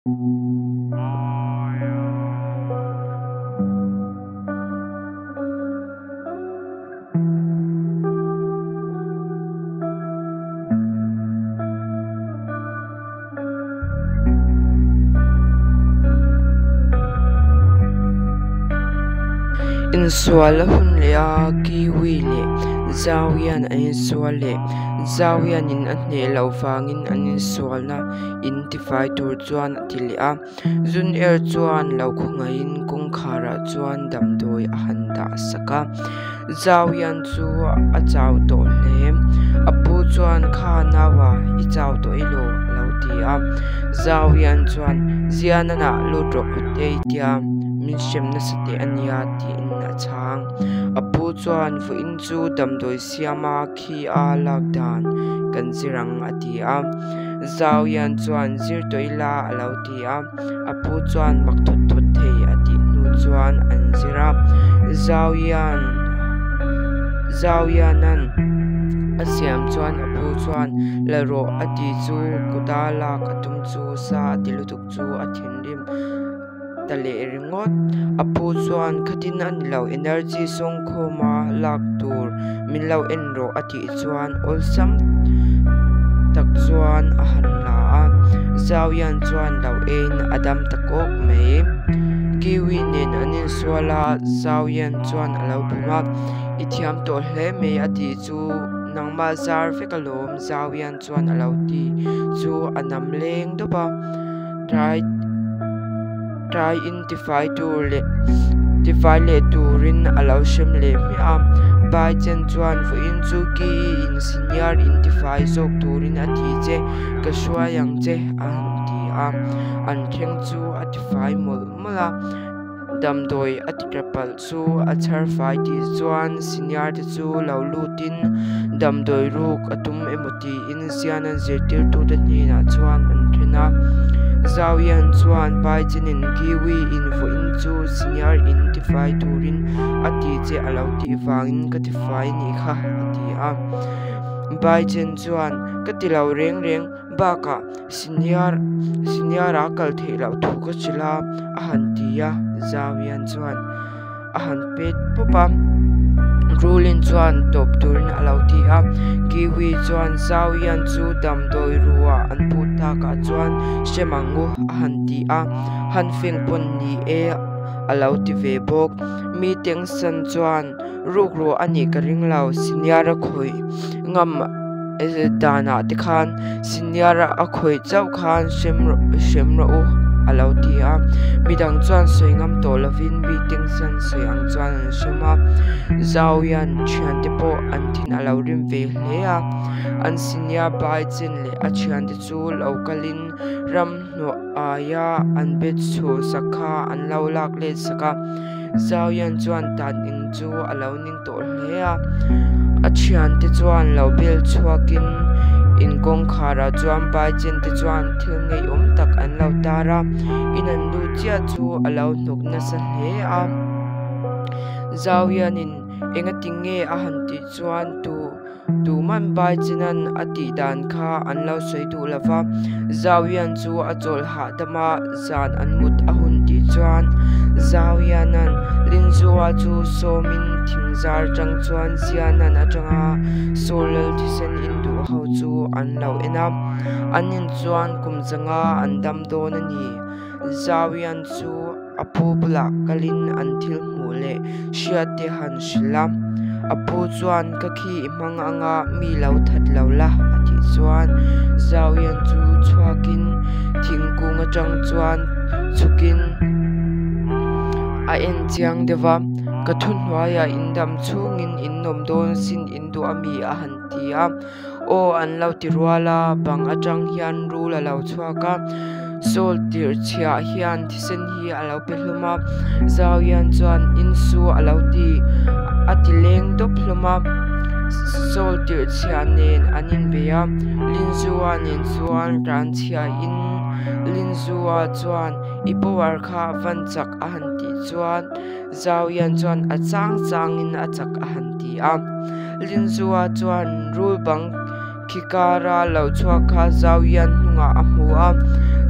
Insual a hun leh a, Kiwi leh Zau hian an insual leh. Zau hianin a hneh loh vangin an insualna in tifai tur chuan a ti leh a. Zun er chuan lo khawngaihin kawngkharah chuan damdawi a han dah sak a. Zau hian chu a chau tawh hle. A pu chuan kha naua i chau tawh i law a lo ti a. Zau hian chuan Zianana lut rawh te i tia min hrem nasa teh a nia tiin a chhang. A pu chuan vawiin chu damdawi siama khi a lak dan kan zir ang a ti a. Zau hian chuan zir tawh ila a lo ti a, a pu chuan mak thawt thawt thei a tih hnu chuan an zir a. Zau hian Zau hianan a siam chuan a pu chuan la rawh a ti chu kuta lak a tum chu sa a ti lutuk chu a thinrim ta leh ringawt. A pu chuan khatin a ni lo energy sawngkhawma lak tur min lo en rawh a tih chuan awlsam tak chuan a han la a, Zauian chuan lo eiin a dam ta kawk mai. Kiwi nen an insual a, Zauian chuan a lo bum a, I thiam tawh hle mai a tih chu nangmah zar vek alawm Zauian chuan a lo ti chu a nam leng dawp a. Tlai tlai in tifai tur leh tifai leh turin a lo hrem leh hmiah a bai chen chuan vawiin chu ki in senior in tifai zawk turin a ti che ka hruai ang che a han ti a an thleng chu a tifai mawlh mawlh a damdawi a ti tla palh chu a chhar fai tih chuan senior te chu lo lutin damdawi ruk a tum emaw tiin zianan zirtirtute hnenah chuan an then a zau hian chuan Baichenin kiwi in vawiin chu senior in tifai turin a ti che a lo tih vangin ka tifai a nih kha a ti a Baichen chuan ka ti lo reng reng bakah senior senior a kal theih loh thu ka hrilh a a han ti a zau hian chuan a han pet pawp a Rulin chuan tawp turin a lo ti a kiwi chuan zau hian chu damdawi ruah an put takah chuan hrem ang u a han ti a han feng pawn ni e a lo ti ve bawk mi tengsan chuan rukru a nih ka ring lo senior a khawih ngam danah te khan senior a khawih chauh khan hrem hrem rawh u a lo ti a midang chuan sawi ngam tawh lovin mi tengsan sawi ang chuan an hrem a zau hian thiante pawh an thin a lo rim ve hle a an senior bai chen leh a thiante chu lo kalin ramhnuaia an bet chhuhsak kha an lo lak let sak a. Zauian chuan tan eng chu a lo ning tawh hle a, a thiante chuan lo bel chhuakin in kawngkharah chuan Baichen te chuan thil ngeiawm tak an lo tar a, in an lut chiah chu a lo hnawk nasa hle a. Zauianin engati nge a han tih chuan tu Tuman Baichinan a tih dan kha an lo sawi duh lo va, Zauian chu a chawl hahdam a, zan an mut a hun tih chuan Zauianan Linzua chu sawmin thingzar atang chuan Zianan atanga Sawl-lal thisen induh ho chu an lo en a, an in chuan kum zanga an dam dawn a ni. Zauian chu. A pu bulah kalin an thil hmuh leh hriat te han hrilh a, a pu chuan ka khi i hmang anga mi lo that lo la a tih chuan Zauian chu chhuakin thingkung atang chuan chhukin a en chiang deuh va, ka thuhnuaiah in dam chhungin in nawm dawn sin in duh a mi a han ti a. Aw an lo ti rual a, bang atang hian rul a lo chhuak a, Sawl tirh chhiah hian thisen hi a lo pe hlawm a, Zau hian chuan insu a lo ti a ti leng dawp hlawm a, Sawl tirh chhiah nen an inbei a, Linzua nen chuan ran chhiahin Linzua chuan i power kha a van chak a han tih chuan Zau hian chuan a chang changin a chak a han ti a. Linzua chuan rul bang khi kara lo chhuak kha Zau hian hnungah a hmu a.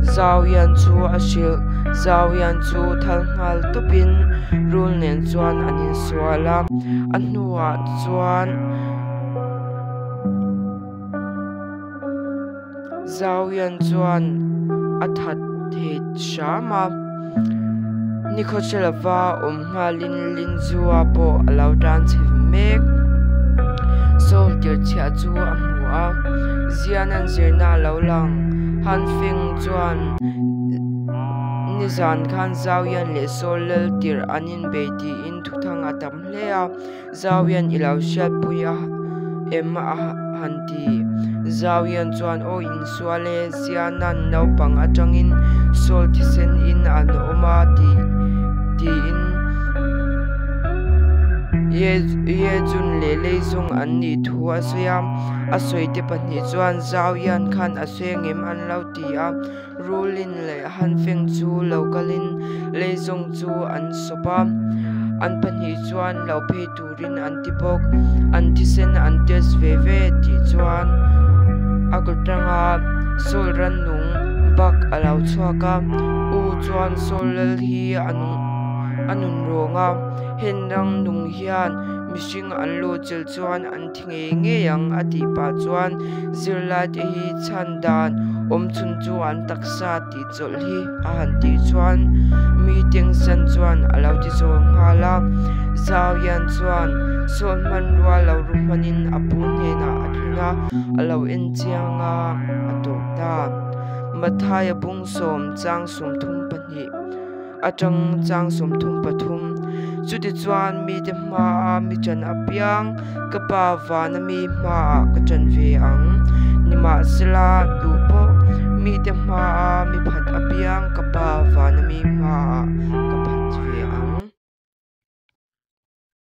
Zhao Yan chu a hrilh. Zhao Yan chu thal nghal tawpin rul nen chuan an insual a, a hnuah chuan Zhao Yan chuan a that thei hram a. Nikhaw hre lova awm nghalin Lin Zua pawh a lo tan chhe mek. Saul tirchhiah chu a hmu a, Zianan zirna a lo lang. Han Feng chuan nizan khan Zhao Yan leh Saul lal tirh an inbei tiin thuthang a tam hle a. Zauian i lo hriatpui a em a han ti. Zauian chuan aw insual e, Zianan naupang atangin Saul thisen in an awm a tih tiin Ye Yejun leh Leizung an nih thu a sawi a. A sawite pahnih chuan Zauian khan a sawi angem an lo ti a. Rulin leh Hanfeng chu lo kalin Leizawng chu an sawp a, an pahnih chuan lo phei turin an ti bawk. An thisen an test ve ve tih chuan a kaw tanga Saul rannung bak a lo chhuak a, U chuan Saul lal hi a a nun rawng a, hen rannung hian mihring an luh chilh chuan an thi ngei ngei ang a tih pah chuan zirlaite hi chhan dan awm chhun chu an taksa tih chawlh hi a han tih chuan mi tengsan chuan a lo ti zawl nghal a. Zau Yan chuan sawn hmanrua lo ru hmanin a pu hnenah a thlun a, a lo en chiang a, a tawp ta. Mathaia bungsawm chang 32. Atang chang 33. Chutichuan mite hmaa mi ṭan apiang ka Pa vana mi hmaah ka ṭan ve ang. Nimahsela, tu pawh mite hmaa mi phat apiang ka Pa vana mi hmaah.